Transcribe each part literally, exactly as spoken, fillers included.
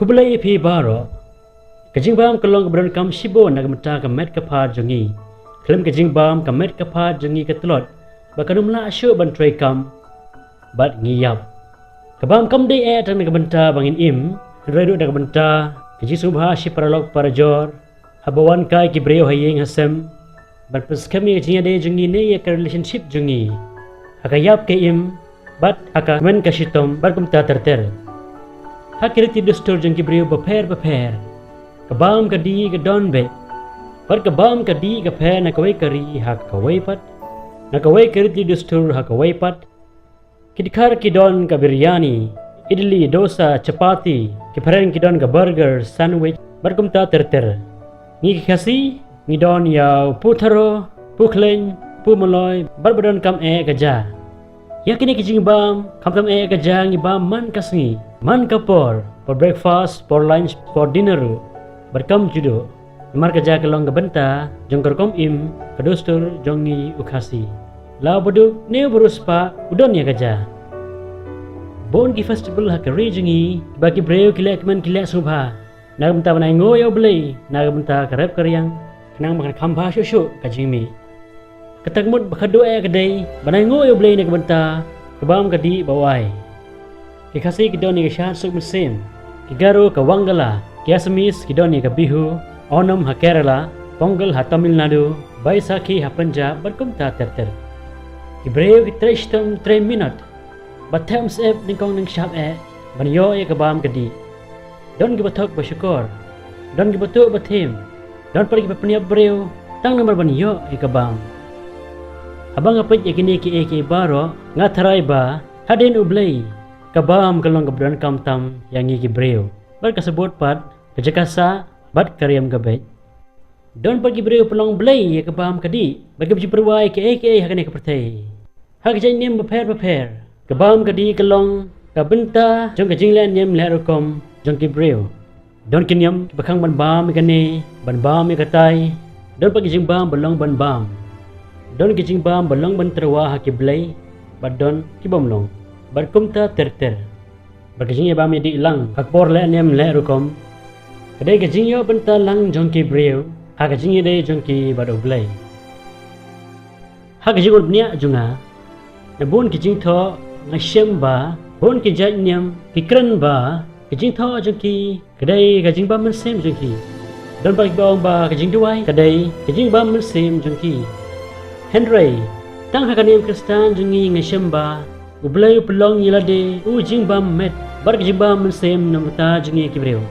Khublei ïa phi baroh. Ka jingbam ka long kaba donkam shibun na ka bynta ka met ka phad jong ngi. Khlem ka jingbam ka met ka phad jong ngi ka tlot, ba kan ym lah shuh ban trei kam bad ngi ïap. Ka bam kam dei eh tang na ka bynta ba ngin im, hynrei ruh na ka bynta ka jingsngewbha shi paralok parajor, haba wan kai ki briew ha ïing ha sem, ban pynskhem ïa ka jingïadei jong ngi ne ïa ka relationship jong ngi ha ka ïap ka im, bad ha ka kmen ka shitom, bad kumta ter ter. Ha ki riti dustur jong ki briew bapher bapher, ka bam ka dih ka don beit, bad ka bam ka dih ka pher na kawei ka ri ha kawei pat, na kawei ka riti dustur ha kawei pat. Ki dkhar ki don ka biryani, idli, dosa, chapati, ki phareng ki don ka burger, sandwich, bad kumta ter ter. Ngi ki Khasi ngi don ïa u putharo, pukhleiñ, pumaloi, bad ba donkam eh ka ja. Ïa kine ki jingbam, khamtam eh ka ja, ngi bam man ka sngi, man ka por, por breakfast, por lunch, por dinner ruh, bad kam juh duh. Namar ka ja ka long ka bynta jong ka rukom im, ka dustur jong ngi u Khasi. La u baduk ne u barohspah u don ïa ka ja. Bun ki festival ha ka ri jong ngi, ba ki briew ki leh kmen ki leh sngewbha na ka bynta ban ainguh ïa U Blei na ka bynta ka rep ka riang, khnang ba kan kham bha shuh shuh ka jingmih. Kata ka mut ba khatduh eh ka dei ban ainguh ïa U Blei na ka bynta ka bam ka dih ba u ai. Ki Khasi ki don ïa ka Shad Suk Mynsiem, ki Garo ka Wangala, ki Assamese ki don ïa ka Bihu, Onam ha Kerala, Pongal ha Tamil Nadu, Baisakhi ha Punjab, bad kumta ter ter. Ki briew ki trei shitom trei minot, ba them syep nyngkong nyngshap eh ban ïoh ïa ka bam ka dih. Don kiba thok ba shukor, don kiba tuh ba thim, don pat kiba pynïap briew tang namar ban ïoh ïa ka bam. Haba nga peit ïa kine kiei kiei baroh, nga tharai ba hadien U Blei, ka bam ka long kaba donkam tam ïa ngi ki briew, bad ka sabut pat ka jaka sah bad ka riam ka beit. Don pat ki briew pynlong blei ïa ka bam ka dih, bad kiba ju pyrwa ïa kiei kiei ha kane ka pyrthei. Ha ka jait niam bapher bapher, ka bam ka dih ka long ka bynta jong ka jingleh niam leh rukom jong ki briew. Don ki niam kiba khang ban bam ïa kane, ban bam ïa katai. Don pat ki jingbam ba long ban bam. Don ki jingbam ba long ban tyrwa ha ki blei, bad don ki bym long, bad kumta ter ter. Bad ka jingïabam ïadih lang ha ka por leh niam leh rukom, ka dei ka jingïoh bynta lang jong ki briew ha ka jingïadei jong ki bad U Blei. Ha ka jingwan bniah jong nga, na bun ki jingthoh nga shem ba bun ki jait niam ki kren ba ka jingthoh jong ki ka dei ka jingbam mynsiem jong ki. Don pat kiba ong ba ka jingduwai ka dei ka jingbam mynsiem jong ki. Hynrei tang ha ka niam Khristan jong ngi nga shem ba U Blei u pynlong ïa lade u jingbam met bad ka jingbam mynsiem na ka bynta jong ngi ki briew.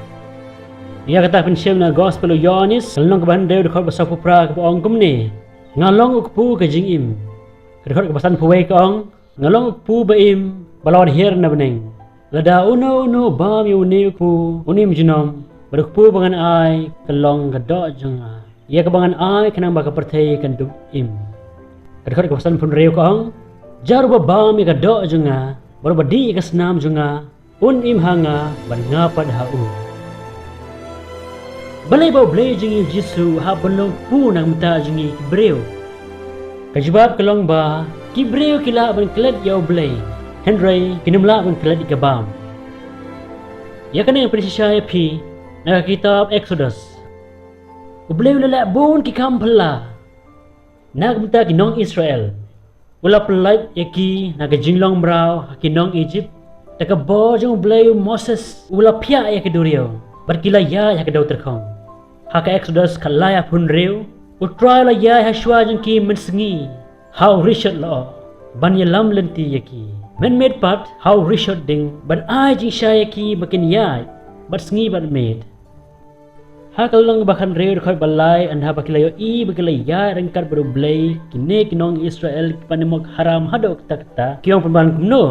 Ïa kata pynshem na ka Gospel u Ïoannis, ka lynnong kaba hynriew, dkhot ba sawphew phra, kaba ong kumne: Nga long u kpu ka jingim. Ka dkhot kaba sanphew wei ka ong: Nga long u kpu ba im, ba la wan hiar na bneng. Lada uno uno u bam ïa une u kpu, un im junom, bad u kpu ba ngan ai ka long ka doh jong nga, ïa kaba ngan ai khnang ba ka pyrthei kan dup im. Ka dkhot kaba sanphew hynriew ka ong: Jar uba bam ïa ka doh jong nga, bad uba dih ïa ka snam jong nga, un im ha nga, bad nga pat ha u. Balei ba U Blei jong ngi U Jisu u hap ban long kpu na ka bynta jong ngi ki briew? Ka jubab ka long ba ki briew ki lah ban klet ïa U Blei, hynrei kin ym lah ban klet ïa ka bam. Ïa kane ngan pynshisha ïa phi na ka kitab Exodus. U Blei u la leh bun ki kam phylla na ka bynta ki nong Israel. U la pyllait ïa ki na ka jinglong mraw ha ki nong Ijipt. Da ka bor jong U Blei, u Moses u la phiah ïa ka duriaw, bad ki la ïaid ha ka dewtyrkhong. Ha ka Exodus khatlai arphew hynriew, U Trai u la ïaid ha shuwa jong ki mynsngi ha u rishot lyoh, ban ïalam lynti ïa ki. Mynmiet pat ha u rishot ding, ban ai jingshai ïa ki ba kin ïaid bad sngi bad miet. Ha ka lynnong ba khathynriew, dkhot ba lai, ynda ba ki la ïohi ba ki la ïaid ryngkat bad U Blei, kine ki nong Israel ki pan ïa mok haram haduh katta katta, ki ong pynban kumno: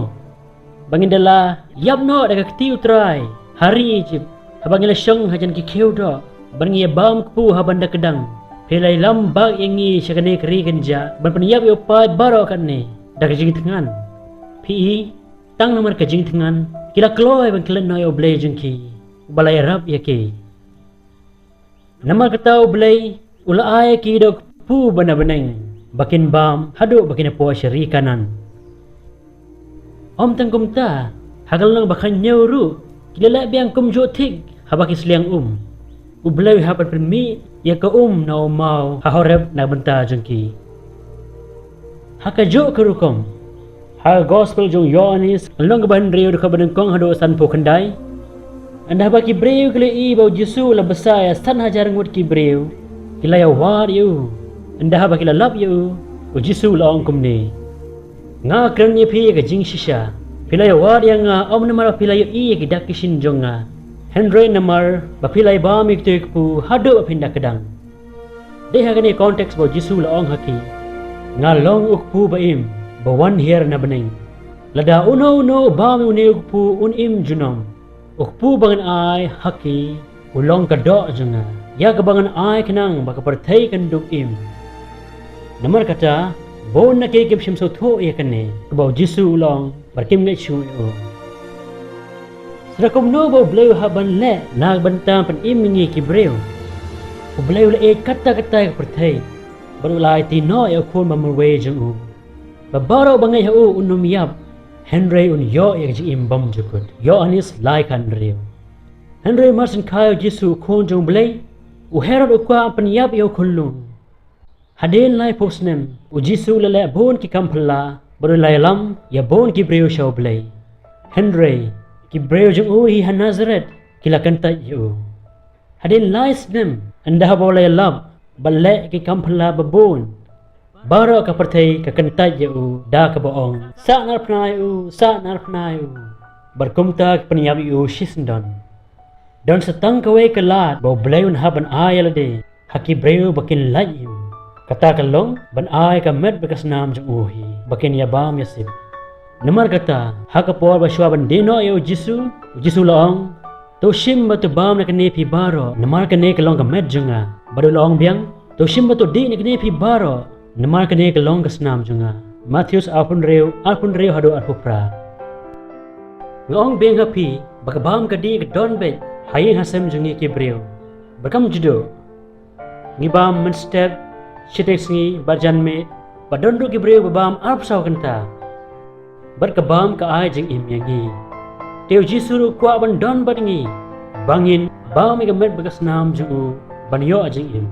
Ba ngin da la ïap noh da ka kti U Trai ha ri Ijipt, haba ngi la shong hajan ki khiew doh, bad ngi ïabam kpu ha ban da kdang. Phi la ïalam bak ïa ngi sha kane ka ri kynjah ban pynïap ïa u paid baroh katne da ka jingthngan. Phi i, tang namar ka jingthngan ki la kloi ban klet noh ïa U Blei jong ki, uba la ïarap ïa ki. Namar kata U Blei u la ai ïa ki da u kpu ba na bneng, ba kin bam haduh ba kin ïapoh sha ri Kanaan. Ym tang kumta, ha ka lynnong ba khathynñiew ruh, Ki la leh biang kumjuh thik haba ki sliang um. U Blei u hap ban pynmih ïa ka um na u maw ha Horeb na ka bynta jong ki. Ha kajuh ka rukom, ha ka Gospel jong u Ïoannis, lynnong kaba hynriew, dkhot ba nyngkong haduh sanphew khyndai. Ynda haba ki briew ki la ïohi ba u Jisu u la bsa ïa san hajar ngut ki briew, ki la ïawad ïa u. Ynda haba ki la lap ïa u, u Jisu u la ong kumne: Nga kren ïa phi ïa ka jingshisha, phi la ïawad ïa nga ym namar ba phi la ïohi ïa ki dak ki shin jong nga, hynrei namar ba phi la ïabam ïa kito ki kpu haduh ba phin da kdang. Dei ha kane ka context ba u Jisu u la ong ha ki: Nga long u kpu ba im, ba wan hiar na bneng. Lada uno uno u bam ïa une u kpu un im junom. U kpu ba ngan ai ha ki u long ka doh jong nga, ïa kaba ngan ai khnang ba ka pyrthei kan dup im. Namar kata, bun na ki kim shym sngewthuh ïa kane kaba u Jisu u la ong, bad kim ngeit shuh ïa u. Sdang kumno ba u Blei u hap ban leh na ka bynta ban pynim ïa ngi ki briew? U Blei u la ïeit katta katta ïa ka pyrthei, bad u la aiti noh ïa u Khun ba marwei jong u, ba baroh ba ngeit ha u un ym ïap, hynrei un ïoh ïa ka jingim bymjukut. Ïoannis lai khathynriew. Hynrei mar shen kha ïa u Jisu u Khun jong u Blei, u Herod u kwah ban pynïap ïa u khunlung. Hadien laiphew snem, u Jisu u la leh bun ki kam phylla, bad u la ïalam ïa bun ki briew sha u Blei. Hynrei ki briew jong u hi ha Nasaret ki la kyntait ïa u. Hadien lai snem, ynda haba u la ïalap bad leh ki kam phylla ba bun, baroh ka pyrthei ka kyntait ïa u da kaba ong: Sahnarphna ïa u, sahnarphna ïa u. Bad kumta ki pynïap ïa u shisyndon. Don sa tang kawei ka lad ba u Blei un hap ban ai ïa lade ha ki briew ba kin lait im. Kata ka long ban ai ka met bad ka snam jong u hi ba kin ïabam ïasip. Namar kata, ha ka por ba shuwa ban die noh ïa u Jisu, u Jisu u la ong: To shim bad to bam na kane phi baroh, namar kane ka long ka met jong nga. Bad u la ong biang: To shim bad to dih na kane phi baroh, namar kane ka long ka snam jong nga. Mathaios arphew hynriew, arphew hynriew haduh arphew phra. Nga ong biang ha phi ba ka bam ka dih ka don beit ha ïing ha sem jong ngi ki briew. Bad kam juh, ngi bam mynstep, shiteng sngi bad janmiet, bad don ruh ki briew ba bam arphew saw kynta. Bad ka bam ka ai jingim ïa ngi. Te u Jisu ruh u kwah ban don bad ngi, ba ngin bam ïa ka met bad ka snam jong u, ban ïoh jingim.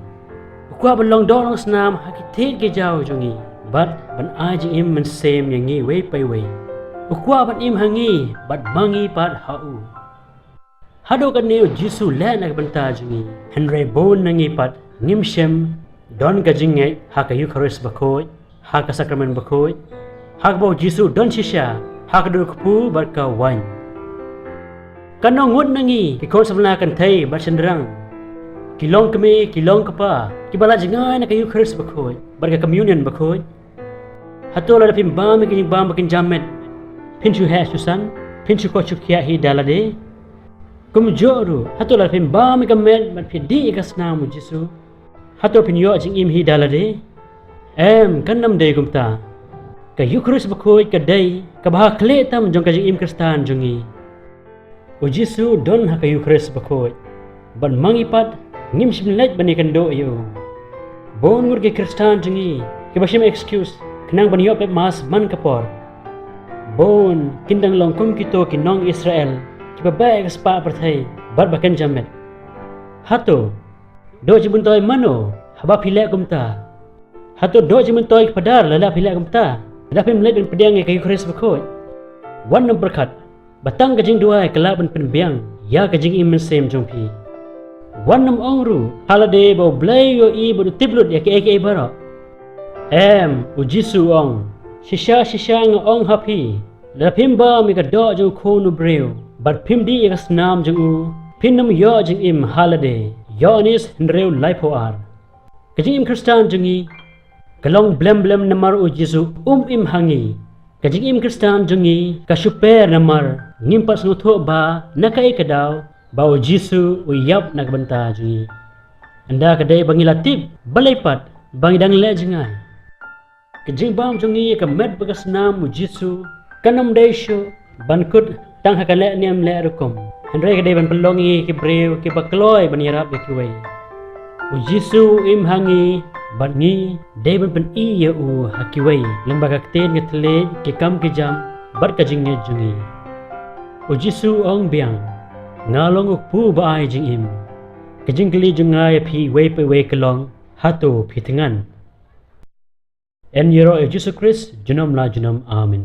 U kwah ban long doh long snam ha ki thied ki jaw jong ngi, bad ban ai jingim mynsiem ïa ngi iwei pa iwei. U kwah ban im ha ngi bad ma ngi pat ha u. Haduh katne u Jisu u leh na ka bynta jong ngi, hynrei bun na ngi pat ngim shym don ka jingngeit ha ka Eukharist bakhuid, ha ka Sakramen bakhuid, ha kaba u Jisu u don shisha ha ka dur kpu bad ka waiñ. Katno ngut na ngi ki khun samla kynthei bad shynrang, ki long kmie, ki long kpa, kiba la jngai na ka Eukharist bakhuid bad ka Communion bakhuid? Hato lada phim bam ïa ka jingbam ba kin jam met, phin shu heh shu san, phin shu koit shu khiah hi da lade? Kumjuh ruh, hato lada phim bam ïa ka met bad phi dih ïa ka snam u Jisu, hato phin ïoh jingim hi da lade? Em, kan ym dei kumta. Ka Eukharist bakhuid ka dei kaba ha khlieh tam jong ka jingim Khristan jong ngi. U Jisu u don ha ka Eukharist bakhuid, bad ma ngi pat ngim shym leit ban ïakynduh ïa u. Bun ngut ki Khristan jong ngi kiba shim excuse khnang ban ïoh pep Mass man ka por. Bun kin dang long kum kito ki nong Israel kiba beh ïa ka spah pyrthei bad ba kynja met. Hato doh jingmyntoi mano haba phi leh kumta? Hato doh jingmyntoi ki phadar lada phi leh kumta, lada phim leit ban pdiang ïa ka Eukharist bakhuid? Wat nym pyrkhat ba tang ka jingduwai ka lah ban pynbiang ïa ka jingim mynsiem jong phi. Wat nym ong ruh ha lade ba u Blei u ïohi bad u tip lut ïa kiei kiei baroh. Em, u Jisu u ong: Shisha shisha nga ong ha phi, lada phim bam ïa ka doh jong u Khun u briew bad phim dih ïa ka snam jong u, phin ym ïoh jingim ha lade. Ïoannis hynriew, laiphew ar. Ka jingim Khristan jong ngi ka long blem blem namar u Jisu um im ha ngi. Ka jingim Khristan jong ngi ka shu per namar ngim pat sngewthuh ba na kaei ka daw ba u Jisu u ïap na ka bynta jong ngi. Ynda ka dei ba ngi la tip balei pat ba ngi dang leh jngai. Ka jingbam jong ngi ïa ka met bad ka snam u Jisu kan ym dei shuh ban kut tang ha ka leh niam leh rukom, hynrei ka dei ban pynlong ïa ngi ki briew kiba kloi ban ïarap ïa kiwei. U Jisu u im ha ngi bad ngi dei ban pyni ïa u ha kiwei lyngba ka ktien ka thylliej, ki kam ki jam bad ka jingngeit jong ngi. U Jisu u ong biang: Nga long u kpu ba ai jingim. Ka jingkylli jong nga ïa phi iwei pa iwei ka long, hato phi thngan? Yn ïaroh ïa u Jisu Khrist junom la junom. Amen.